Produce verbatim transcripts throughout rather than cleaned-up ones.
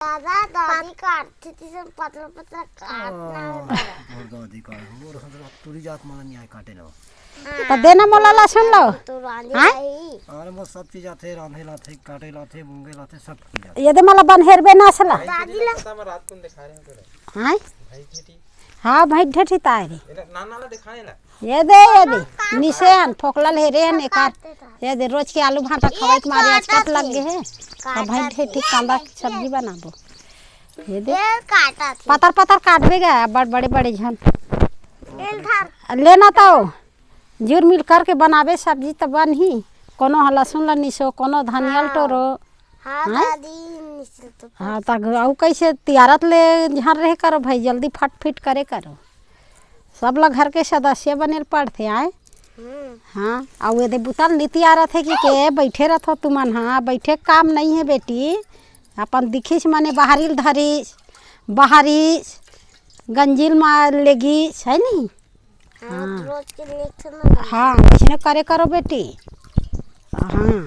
दादा, दादी काटथे, तिसन पतला पतला काटना हे। मोर दादी का, मोर हंसरा टूरी जात माला नहीं आए काटे लो। त देना मोला लहसुन लो। तो रांधे हाँ? भाई। अरे मोर सब चीज आथे, रांधे लाथे, काटे लाथे, मूंगे लाथे, सब चीज आथे। ये दे मला बन हेरबे ना सला। दादी ला। पता मैं रात को दिखा रहे हैं तेरे। हाँ? भाई बेटी। हाँ, भाई ढेठी ताय रे। ये ना, ना, ना, दिखाने ना। ये दे, ये दे। निशान, फोकला ले रे, ने काट। ये दे, रोज के आलू भाटा खवाई के मारे आज कट लग गए हैं। अब भाई ढेठी कांदा के सब्जी बनाबो। ये दे। ये काटा थी। पतर पतर काटबे गा, बड़ बड़े बड़े झन। ये धर। लेना तो जुर मिल करके बनाबे सब्जी त बनही। कोनो ह लहसुन ल निसो, कोनो धनिया ल हाँ। टोरो। हाँ, हैं? दादी, निश्चित तो हाँ, त अउ कैसे तियारत ले झन रहे करो भाई, जल्दी फटफिट करे करो। सब ल घर के सदस्य बने ल पड़थे आय। हम्म। हाँ, अउ एदे बुता ल नी तियारत हे कि के बैठे रथो तुमन, हाँ, बैठे के काम नहीं है बेटी। अपन दिखिस मने बाहरी ल धरिस, बाहरिस, गंजी ल मा लेगिस, है नहीं? हाँ, हाँ। रोज के लिए एक ठो ना। हाँ, वैसने करे करो बेटी। हाँ।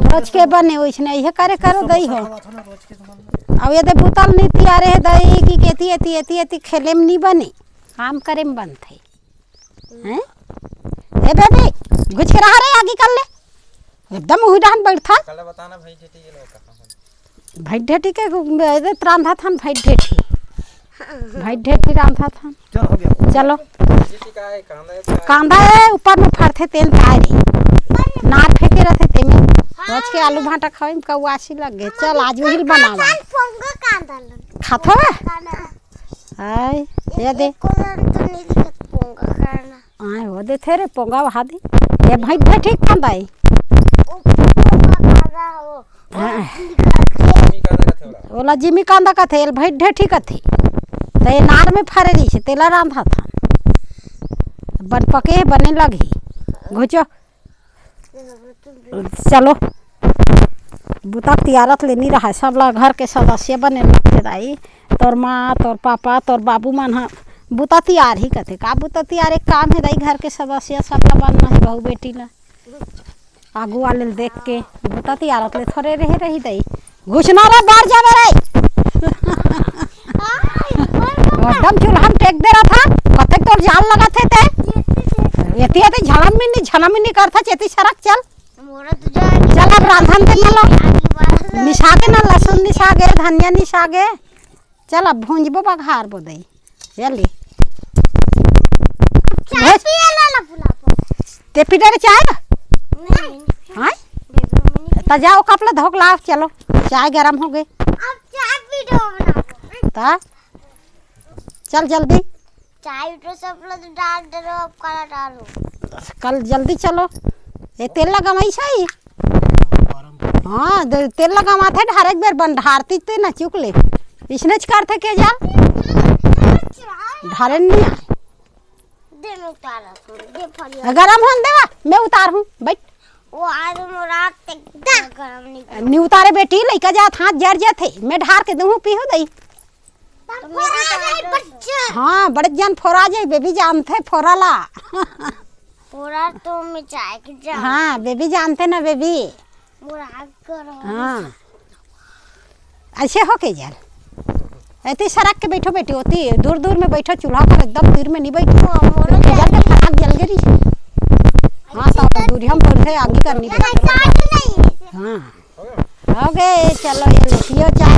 रोज के बने वैसने इहे करे करो दई हो। अब ये दे बुता ल नी तियारे हे दई कि केती एती एती एती खेले में नी बने, काम करे में बनथे। हैं? ए बेबी, घुच के रहा रे, आगे कर ले। एकदम उही डाहन बैठा। कल बताना भाई ढेठी के लोग कहाँ हैं? भाई ढेठी के, ए, रांधा थान भाई ढेठी। भाई ढेठी रांधा थान। चल, हो गया। चलो। ढेठी का है, कांदा है, का है? कांदा है, ऊपर में फरथे तेन ताय रे। नार फेंके रहथे तेमे। रोज के आलू भाटा खावे में कौआसी लग गए। चल, आज वही बनावा। पोंगा कांदा लग। खाथो? कांदा। आय, ये दे। एको रंग तो नहीं दिखत पोंगा करना। आय, वो दे थे रे, पोंगा वहा दे। ये भाई, भाई ठीक काम भाई। ओ पोंगा करना हो। हाँ। जिमी कांदा कथे ओला। ओला जिमी कांदा कथे, एल भाई ढेठी कथे। तो ये नार में फरे रही से, तेला रांधा था। बन पके, बने लगी। घुचो। चलो, बुता तियारत ले नी रहा, सब ला घर के सदस्य बने लगथे दाई, तोर माँ, तोर पापा, तोर बाबू मन ह बुता तियार ही कथे। का बुता तियार, एक काम है दाई, घर के सदस्य सब ला बनना है, बहू बेटी ला आगू वाले ल देख के बुता तियारत ले थोरे रहे रही दाई। घुसना रे, बाहर जाबे रे। एकदम चूल्हा में टेक दे रहा था, कतेक तोर जाल लगा थे ते। एती एती झड़म मिन्नी, झड़म मिन्नी करथा, चेती सरक चल। मोरा तो जाए चल, अब रांधन ते चलो। आगे बात। निसागे ना, लहसुन निसागे, धनिया निसागे। चल, अब भूंजबो बघारबो दई। चल ले। चाय बस। पिए ला ना बुलाबो। ते पी डरे चाय ना? नहीं। हाँ? Baby mummy. त जाओ, कप ला धोक लाओ, चलो। चाय गरम हो गई। अब चाय पी दो बनाबो। ता? चल जल्दी। चाय तो सब लोग डाल दे रहो, अब काला डालो। कल जल्दी चलो। ये तेल लगावाई सही। हाँ, दे-, तेल लगावा थे, ढारे एक बेर बन ढारती ते ना चुक ले। इसने च करथे के जा। ढारे नहीं आए। दे मैं उतारा थोड़ी, दे फरिया। गरम होन देवा, मैं उतार हूँ, बैठ। वो आज मोर आँख ते एकदम गरम नहीं। नहीं उतारे बेटी, लइका जात हाथ जर जाथे। मैं ढार के दूँ, पीहू दई। हाँ, बड़े जन फोरा जाई, बेबी जानथे फोरा ला। फोरा तो मैं चाय के जान। हाँ, बेबी जानथे ना, बेबी। मोर आँख गरम। हाँ। ऐसे हो के जल। ऐती सरक के बैठो बेटी, ओती दूर दूर में बैठो, चूल्हा पर एकदम तीर में नहीं बैठो। हाँ, मोर फिर के जल के फटाक जल गई। हाँ, तो दूरिया में बैठे आगे करनी पड़ती। हाँ। हो गए, चलो ये लो, पियो चाय,